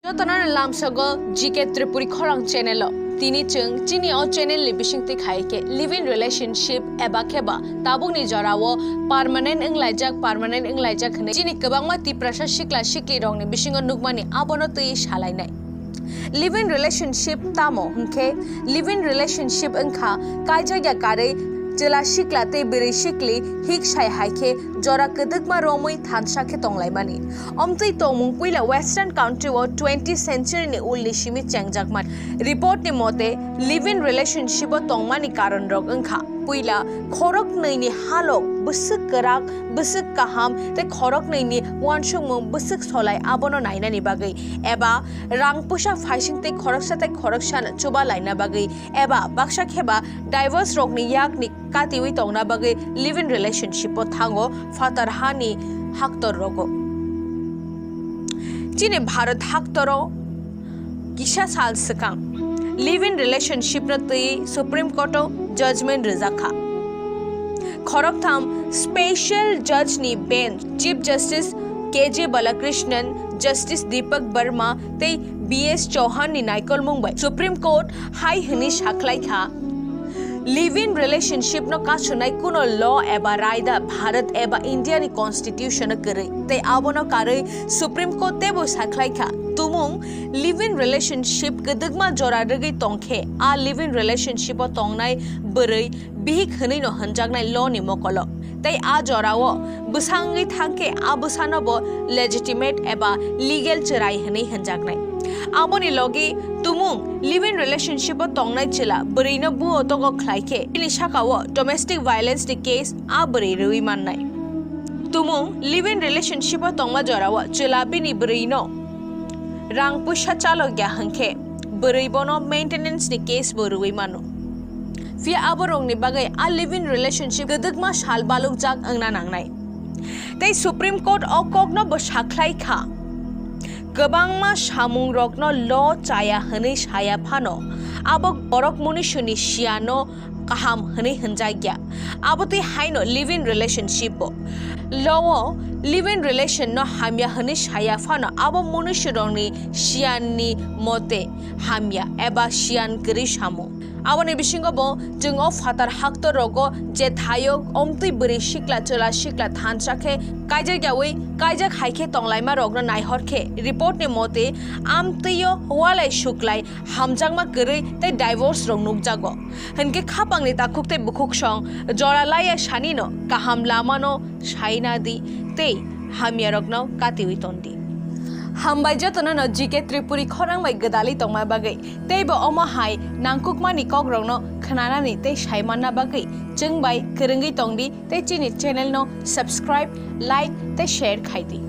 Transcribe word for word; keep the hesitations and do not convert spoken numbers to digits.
Jotono lamsogo G K Tripuri khorang channel o. Tini chwng chini o channel ni bisingtwi khai khe live-in relationship eba khe ba tabukni jorao permanent wnglaijak, permanent wnglaijak hwnwi chini kwbangma Tiprasa sikla sikli rokni bisingo nukmani abono twi salainai. Live-in relationship tamo hwnkhe, live-in relationship wngkha kaijakya karwi chwla sikla tei bwrwi sikli hik sai hai khe jora kwdwkma romwi thansa khe tonglaimani. Omtwi tongmung puila Western country o twenty century ni ulni simi chengjakmani. Report ni mote, live-in relationship o tongmani karon rok wngkha, puila khoroknwi ni halok bwswk kwrak, bwswk kaham tei khoroknwi ni uansukmung bwswk solai abono nainani bagwi, eba rang puisa phaising tei khoroksa tei khoroksano chuba laina bagwi, eba baksa khe ba divorce rokni yakni katiwi tongna bagwi live-in relationship o thango phatar hani haktor rogo. Chini Bharat haktoro kisa sal swkang live-in relationship no twi Supreme Court o judgment rwjakha. Khoroktham special judge ni bench, Chief Justice K J Balakrishnan, Justice Deepak Verma tei B S Chauhan ni naikolmung bai Supreme Court hai hwnwi sakhlai kha, live-in relationship no kasunai kuno law eba raida Bharat eba India ni constitution o kwrwi, tei abono karwi Supreme Court teibo sakhlai kha, tumung live-in relationship kwdwkma jora rwgwi tongkhe a live-in relationship o tongnai bwrwi bihik hwnwi no hwnjaknai law ni mokolo. Tei a jorao bwsa wngwi thangkhe a bwsano bo legitimate eba legal chwrai hwnwi hwnjaknai. Aboni logi tumung live-in relationship o tongnai chwla bwrwino buo togo khlai khe bini sakao domestic violence ni case a bwrwi rwui mannai. Tumung live-in relationship o tongma jorao chwla bini bwrwino rang puisa chalokya hwnkhe bwrwi bono maintenance ni case bo rwui mano. Phiya aborokni bagwi a live-in relationship kwdwkma sal balukjak wngna nangnai. Tei Supreme Court o kokno bo sakhlai kha, kwbangma samungrokno law chaya hwnwi saya phano abo borok munisuni siyano kaham hwnwi hwnjakya. Abo twi haino live-in relationship bo. Law o live-in relation no hamya hwnwi saya phano abo munisirokni siyanni mote hamya eba siyan kwrwi samung. Aboni bisingo bo chwng o phatar haktor rogo je thayok omtwi bwrwi sikla chwla sikla thansa khe kaijak yaui kaijak hai khe tonglaima rokno naihor khe report ni mote amtwi o walai suklai hamjakma kwrwi tei divorce rok nukjago. Hinkhe khapangni takhuk tei bukhuk song jora laiya sanino kaham lamano saina di tei hamyarokno katiwi ton di. Hambai jotono no G K Tripuri khorang bai gwdalwi tongma bagwi tei bo omo hai nangkukmani kokrokno khwnanani tei saimanna bagwi chwng bai kwrwngwi tong di tei chini channel no subscribe, like tei share khai di.